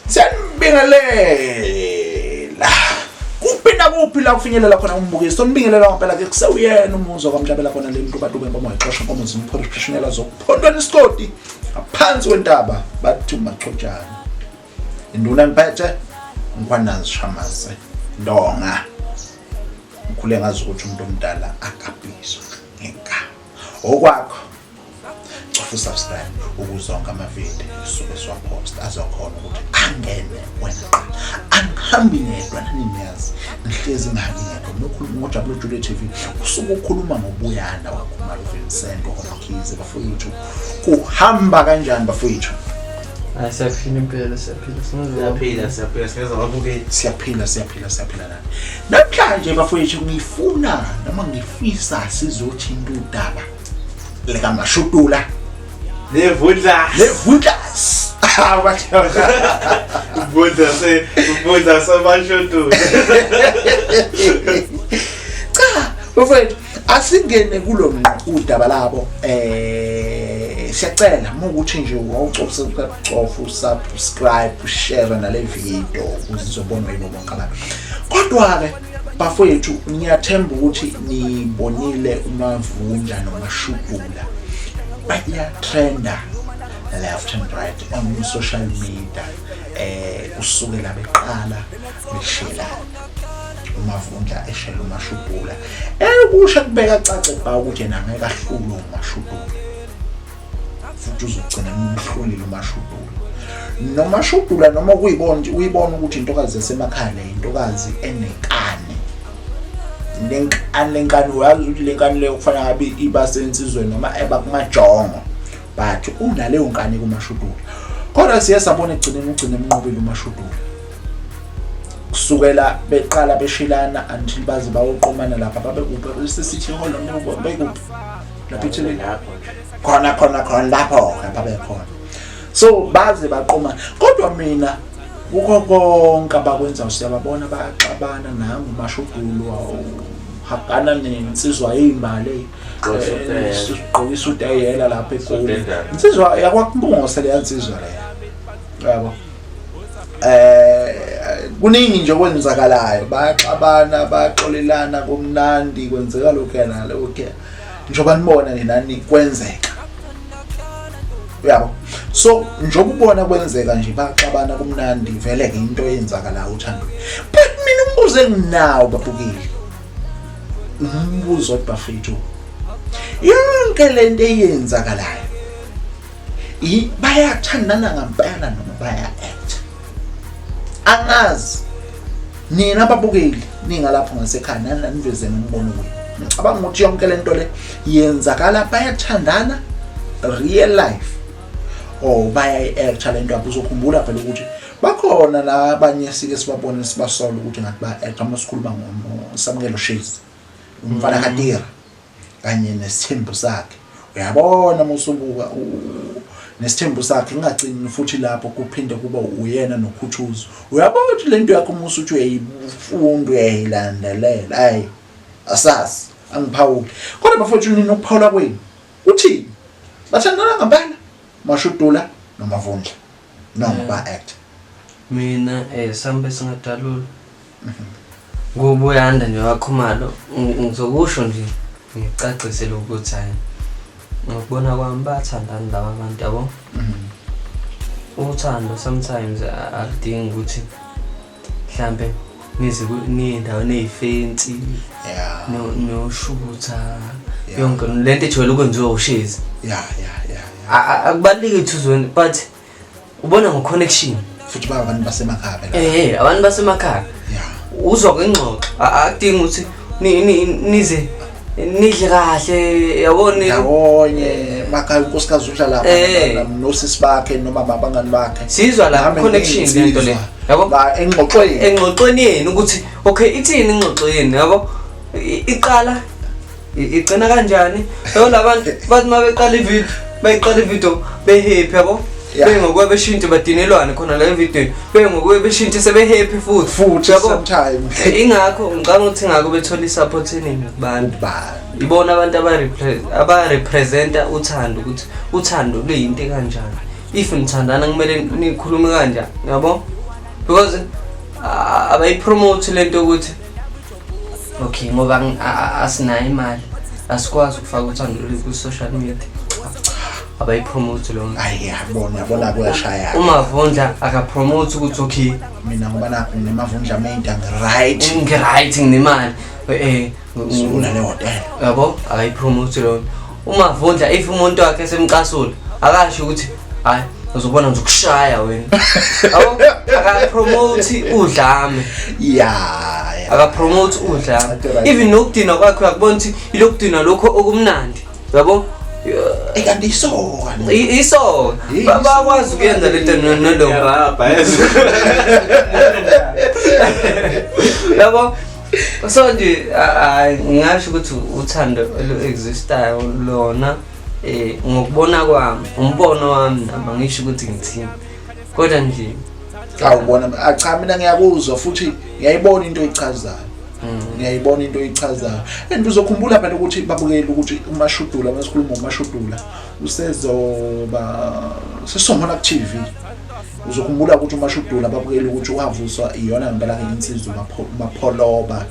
Siyanibingelela. Kuphi nakuphi la kufinyelela khona umbukiso sonibingelela ngempela ke kusewuyena umuzwa kwamhlabela khona le mntu batube inkomo ixosha inkomo zimphorofessional zokuphondwana isikoti ngaphansi kwentaba bathi umachotshana. Induna ngiphethe ngikwanazi shamase ndonga. Ngikhule ngazi ukuthi umuntu omdala akabizwa ngegama. Okwakho cofa usubscribe ukuze onke amavidiyo esuke siwapost azokhona ukuthi angene wena qala. Angihambi ngedwa nani niyazi ngihlezi ngihambi ngedwa. Mina ukhuluma ngoJabulo Jule TV usuke ukhuluma ngobuyanda wakhumalo Vincent wakwamkhize bafowethu. Kuhamba kanjani bafowethu? Hayi siyaphila impela siyaphila siyaphila siyaphila singeza babukeli siyaphila siyaphila siyaphila nani namhlanje bafowethu ngifuna noma ngifisa sizothinta udaba likaMashudula nevundla nevundla Vundla se vundla samashudula cha bafowethu asingene kulo ngqo udaba labo siyacela uma ukuthi nje wawucofa ucofa usubscribe ushare nale video ukuze izobonwa yibo bonke abantu. Kodwa ke bafowethu ngiyathemba ukuthi nibonile uMavundla noMashudula baya trenda left and right on social media kusukela beqala beshelana uMavundla eshela uMashudula ekusho kubeka cace ba ukuthi yena ngeke ahlulwe uMashudula futhi uzogcina emhlulile uMashudula noMashudula noma kuyibona uyibona ukuthi intokazi yasemakhaya le intokazi enenkani lenkani lenkani uyazi ukuthi lenkani leyo kufanele ngabe iba sensizweni noma eba kumajongo but unaleyo nkani kuMashudula kodwa siye sabona ekugcineni ugcine emnqobile uMashudula kusukela beqala beshilana until baze bayoqomana lapha babekuphi sisithi hall noma bekuphi lapha eThekwini khona khona khona lapho lapha bekhona so baze baqoma kodwa mina kukho konke abakwenzayo siyababona bayaxabana nangu uMashudulu hagana nensizwa yezimbali sigqoka isudu eyela lapha eGoli insizwa yakwakumbungose leya nsizwa leya yabo kuningi nje okwenzakalayo bayaxabana baxolelana kumnandi kwenzeka lokhu nalokhu njengoba nibona nje nani kwenzeka uyabo so njengoba ubona kwenzeka nje baxabana kumnandi vele ke into eyenzakalayo uthandweni but mina umbuzo enginawo babukile umbuzo bafethu yonke lento eyenzakalayo bayathandana ngempela noma baya act angazi nina ababukeli ningalapho ngasekhaya nani niveze nombono wenu ngicabanga ukuthi yonke lento le yenzakala bayathandana real life or bayayi-acta lento yabo uzokhumbula phela ukuthi bakhona nabanye sike sibabone sibasola ukuthi ngathi ba-acta uma sikhuluma ngoSamukelo Shezi umfana kaTira kanye nesithembu sakhe uyabona uma usubuka nesithembu sakhe ngingagcini futhi lapho kuphinde kuba uyena nokhuthuzo uyabona ukuthi lento yakho uma usuthi uyayifunda uyayilandelela ayi asazi angiphawuli kodwa bafowethu nina ukuphawula kwenu uthini bathandana ngempela Mashudula noMavundla noma ba act mina sambe singadalula ngoba uyanda nje wakhumalo ngizokusho nje ngicacise ukuthi hayi ngokubona kwami bathandana laba bantu yabo uthando sometimes aludingi ukuthi mhlambe nize niye endaweni eyifensi yeah noshutha yonke lento ejwayele ukwenziwa ushezi yeah yeah yeah akubaluleki ukuthi uzweni but ubona ngo connection futhi baba abantu basemakhaya phela abantu basemakhaya yeah uzwa kwengxoxo akudingi ukuthi nize nidle kahle yabona ndawonye makhaya unkosikazi udla lapha nosisi bakhe noma abangani bakhe sizwa la connection lento le yabo la engxoxweni engxoxweni yenu ukuthi okay ithini ingxoxo yenu yabo iqala igcina kanjani yabo labantu bathi uma beqala ivideo bayiqala ivideo behappy yabo Bengokuya beshintshe badinelwane khona la evidweni. Bengokuya beshintshe sebe happy futhi. Futhi Yabo? sometime. Ingakho ngicabanga ukuthi ngakho bethola i-support eningi kubantu. Ubani? Ibona abantu abarepresenta uthando ukuthi uthando luyinto ekanjani. If nithandana kumele nikhulume kanjani, yabo? Because abayipromote lento ukuthi okay ngoba asinayo imali asikwazi ukufaka uthando lwethu ku-social media. Abayipromote lo nto. Ayi yabona yabona kuyashaya. UMavundla akapromote ukuthi okay Mina ngoba nakho nginemavundla made right. Ngi-right nginemali. Sifuna le hotel. Yabo akayipromote lo nto. UMavundla if umuntu wakhe esemcasula akasho ukuthi hayi uzobona ngizokushaya wena. Yabo akapromote udlame. Yeah. Akapromote udlame. Right. Even nokudinwa kwakhe uyakubona ukuthi ilokudinwa lokho okumnandi. Yabo? Eh kanti isoka. Isoka. Bakwazi ukuyenza lento nalo. Yarabha yazi. Yabo? So nje ngingasho ukuthi uthando olu-existayo lona ngokubona kwami, umbono wami nami angisho ukuthi ngithini. Kodwa nje awubona cha mina ngiyakuzwa futhi ngiyayibona into oyichazayo. Ngiyayibona into oyichazayo. And uzokhumbula phela ukuthi babukele ukuthi uMashudula masikhuluma uMashudula usezoba sesomona ku TV. Uzokhumbula ukuthi uMashudula babukele ukuthi wavuswa iyona ngempela ke insizwa uMapholoba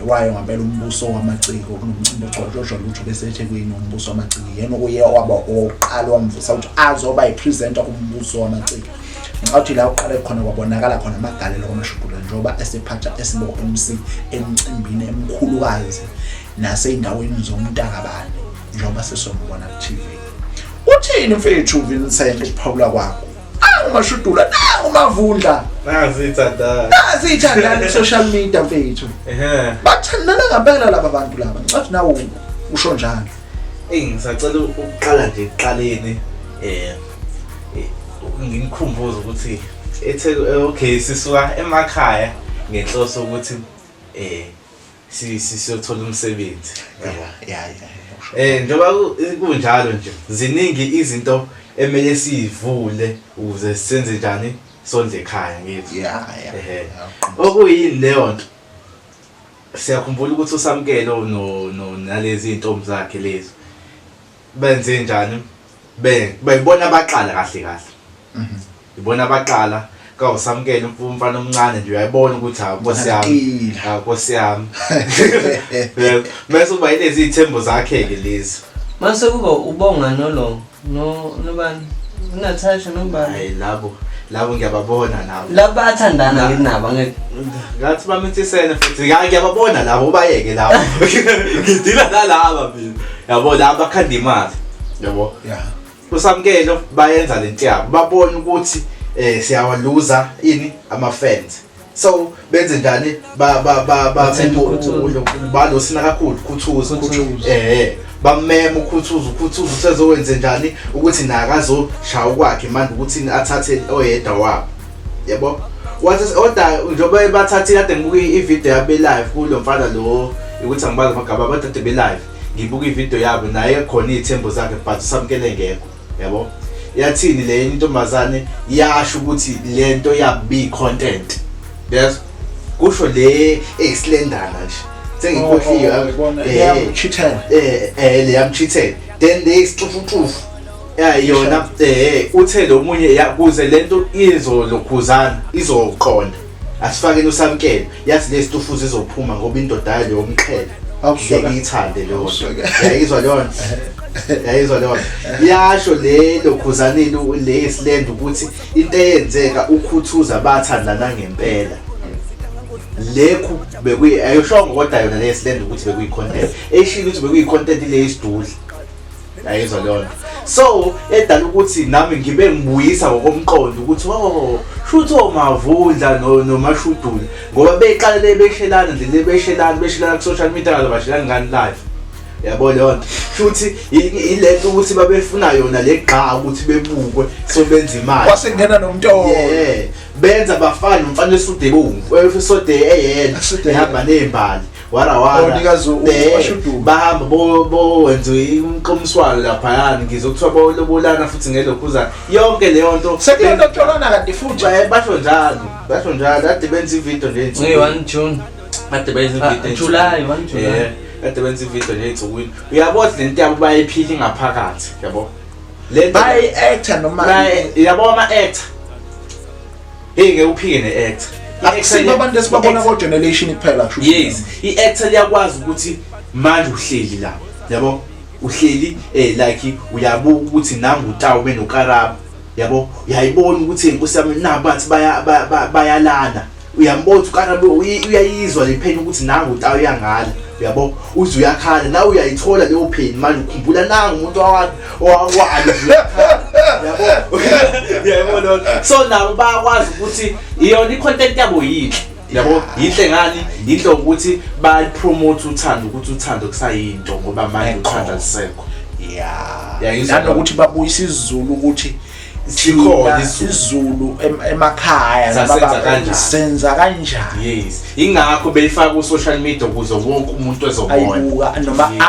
wayo ngempela umbuso wamaciko kunomcimbi ogcotshwa lutho bese eThekwini umbuso wamaciko yena okuye waba oqala wamvusa ukuthi azoba yipresenter kumbuso wamaciko. Ngathi la uqale khona kwabonakala khona amagalelo kaMashudula njengoba esephatha esibo MC emcimbini emkhulukazi naseyindaweni zomntakabani njengoba sesombona ku TV. Uthini mfethu Vincent ukuphawula kwakho? UMashudula nangu Mavundla. Nazi ithandana. Nazi ithandana ku social media mfethu. Bathandana ngempela laba bantu laba. Ngicathi nawe usho njalo. Ngisacela ukuqala nje ekuqaleni nginikhumbuze ukuthi ethe okay sisuka emakhaya ngenhloso ukuthi siyothola umsebenzi. Yeah. Njengoba kunjalo nje ziningi izinto emele sivule ukuze senze njani sondle ekhaya ngethu. Yeah. Okuyini leyo nto? Siyakhumbula ukuthi uSamkelo no nalezi intombi zakhe lezi benze njani? Bebona abaqala kahle kahle. Ibona abaqala kawuSamkelo umfana omncane nje uyayibona ukuthi hawu Nkosi yami. Hawu Nkosi yami. Bese kuba yilezi izithembu zakhe ke lezi. Mase kuba ubonga nolo no nobani? uNatasha nobani? Hayi labo ngiyababona nabo. Labo bathandana nginabo ngeke. Ngathi bamithisene futhi ngiyababona labo bayeke labo. Ngidila nalaba mina. Yabo laba bakhanda imali. Yabo. Yeah. uSamkelo bayenza lento yabo babona ukuthi siyawaluza ini ama fans so benze njani ba ba ba ba balosina kakhulu Khuthuza bamema uKhuthuza usezowenze njani ukuthi nakazoshaya kwakhe manje ukuthi athathe oyedwa wabo yabo wathi oda njengoba bathathile kade ngibuka i-video yabo live kulo mfana lo ukuthi angibazi amagama abadade be live ngibuka i-video yabo naye khona izithembu zakhe but uSamkele ngekho yabo yathini le intombazane yasho ukuthi lento yabi content yes kusho le eyislendana nje sengikhohliwe leyamchithela leyamchithela then le isixufuxufu yona uthe lo munye kuze lento izolokhuzana izoqonda asifakeni uSamkelo yathi lesitufuza izophuma ngoba indoda yayo yomqhele ngiyithande leyo yayizwa leyo yayizwa leyo yasho le lokhuzanini le islend ukuthi into eyenzeka uKhuthuza bathandana ngempela lekhu bekuyi ayishongo kodwa yona le islend ukuthi bekuyi content eshilo ukuthi bekuyi content le isidudla yayizwa leyo nto so edala ukuthi nami ngibe ngibuyisa ngokomqondo ukuthi oh shuthi oMavundla noMashudula ngoba beqale le beshelana nje le beshelana ku social media ngazo bashelana ngani live yabo leyo nto shuthi ilento ukuthi babefuna yona le gqa ukuthi bebukwe so benza imali kwase kungena nomntolo yeah benza bafana nomfana esude bomvu esode eyena ehamba nezimbali. Wara wara. Onikazi uMashudula. Bahamba bo bo wenza umqomiswano laphayana, ngizwe kuthiwa bolobolana futhi ngelokhuzana. Yonke leyo nto. Sekuyolotsholana kanti futhi. Basho njalo, basho njalo, kade benza ividiyo nje Ngiyi 1 June. Kade benza Ah, ividiyo July, 1 July. Yeah, kade benza ividiyo nje ey'nsukwini. Uyabona ukuthi le nto yabo bayiphila ingaphakathi, yabo. Le nto Bayi-actor noma yabo ama-actor. Hey, ngeke uphike ne-actor. Akusibo abantu esibabona ko-generation kuphela kusho ukuthi. Yes, i-actor liyakwazi ukuthi manje uhleli la, yabo, uhleli like uyabuka ukuthi nangu uTawu benoKarabo, yabo, uyayibona ukuthi inkosi yami nabathi bayalana, uyambona ukuthi uKarabo uyayizwa le pain ukuthi nangu uTawu uyangala, uyabo, uze uyakhala nawe uyayithola leyo pain manje ukhumbula nangu umuntu yabo, uyayibona. So nabo bayakwazi ukuthi iyona i-content yabo yinhle, yabo, yinhle ngani, yinhle ukuthi bayipromote uthando, ukuthi uthando kusayinto ngoba manje uthando alisekho. Yeah. Yayizwa. Nanokuthi babuyisa isiZulu ukuthi Sikhona thina isiZulu. isiZulu emakhaya Sasenza nababa- kanjani? senza kanjani. Yes, ingakho beyifaka ku social media ukuze wonke umuntu ezobona. Ayibuka noma Yes.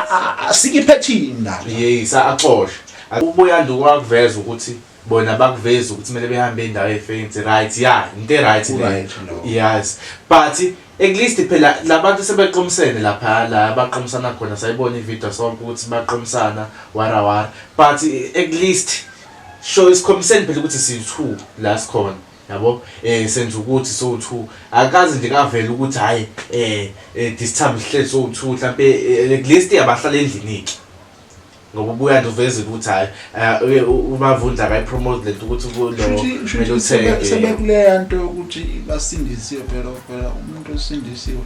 asikiphethini la. Yes, axoshe. Ubuyanda wakuveza ukuthi bona bakuveza ukuthi kumele behambe indawo efensi, right? Yeah, into right le. Right, no. Yes, but at least phela labantu sebeqomisene lapha la baqomisana khona, sayibona ivideo sonke ukuthi baqomisana wara wara, but at least show isikhombiseni phela ukuthi siyi-2 la sikhona, yabo, senza ukuthi so-2, akaze nje kavela ukuthi hhayi this time sihleli so-2 mhlampe, at least abahlala endlini-ke, ngoba ubuya nje uvezile ukuthi hhayi uMavundla akayipromote lento ukuthi lo kumele uthenge. Sebekuleya nto yokuthi basindisiwe phela, phela umuntu osindisiwe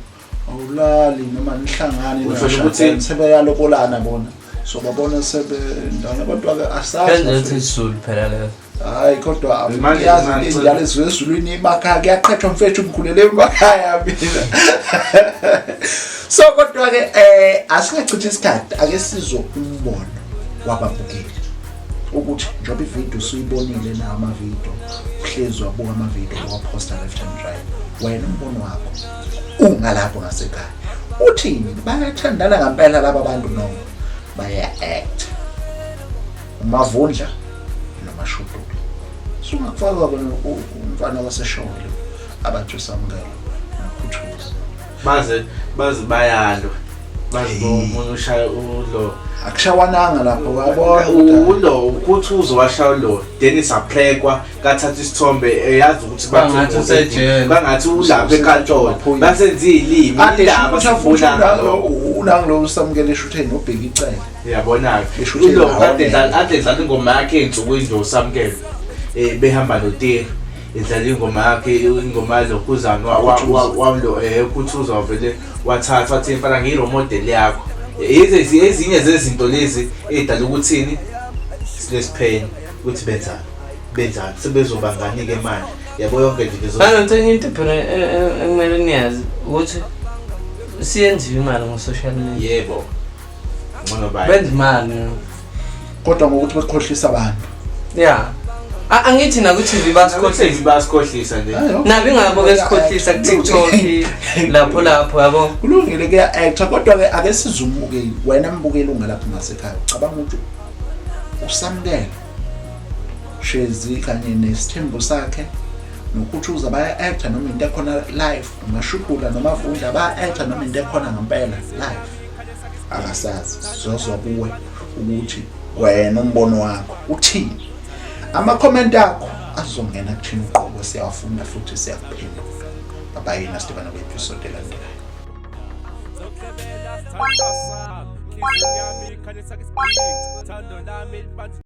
awulali noma nihlangane Usho ukuthi- sebeyalobolana bona, so babona sebendana, kodwa-ke asazi. Benze ukuthi isiZulu phela leyo. Hayi kodwa Manje- yazi manje- indala ezulwini emakhaya kuyaqhatshwa mfethu, ngikhulele emakhaya mina. So kodwa-ke asingachithi isikhathi, ake sizwe umbono wababukeli ukuthi njengoba ividiyo usuyibonile na, amavidiyo uhlezi wabuka amavidiyo waphosta left and right, wena umbono wakho ungalapho ngasekhaya uthini? Bayathandana ngampela laba bantu noma baya-act? uMavundla noMashudula sungakufaka kona umfana wasesholo abathi uSamukelo noKhuthuza. Baze baze bayalwa, baze omunye ushaya ulo. Akushawananga lapho, wabona. Ulo uKhuthuzo washaya ulo, then isaphekwa kathatha isithombe eyazi ukuthi Bangathi usejele. Bangathi ulapha enkantolo basenza iy'limi indaba sifuna. Unangilo uSamukelo eshutheni nobheka icele. Uyabona-ke Eshuthe ulo ngawo kade nene. ade edlala ingoma yakhe ey'nsukwini nje uSamukelo, behamba noTeri edlala ingoma yakhe, ingoma yalokhuzana walo uKhuthuza wavele wathatha wathi mfana ngiyi-role model yakho. Yize ezinye zezinto lezi ey'dala ukuthini silesiphenya ukuthi benzani benzani sebezobangani-ke manje, yabo, yonke nje lezo. Nanokuthi enye into phela ekumele niyazi ukuthi siyenziwe imali ngo-social media. Yebo, ngcono bayi Benza imali. Kodwa ngokuthi bekhohlisa abantu. Yeah. Angithi naku-TV basikhohlisa. Basikhohlisa nje. Hayi, okay. Nabo ingabo ke sikhohlisa ku-TikTok lapho lapho, yabo. Kulungile, kuya-actor, kodwa-ke ake size umbukeli, wena mbukeli ungalapho ngasekhaya, ucabanga ukuthi uSamukelo Shezi kanye nesithembu sakhe noKhuthuza baya-actor noma into ekhona live? UMashudula noMavundla baya-actor noma into ekhona ngempela live? Akasazi, sizozwa kuwe ukuthi wena umbono wakho uthini. Amakhomenti akho azongena kuthina uqobo, siyawafunda futhi siyakuphendula. Babayina, sidibana kwi-episode elandelayo. Zoklebela sithandwa sami, inhliziyo yami ikhanyisa isigqinci, uthando lami libanzi.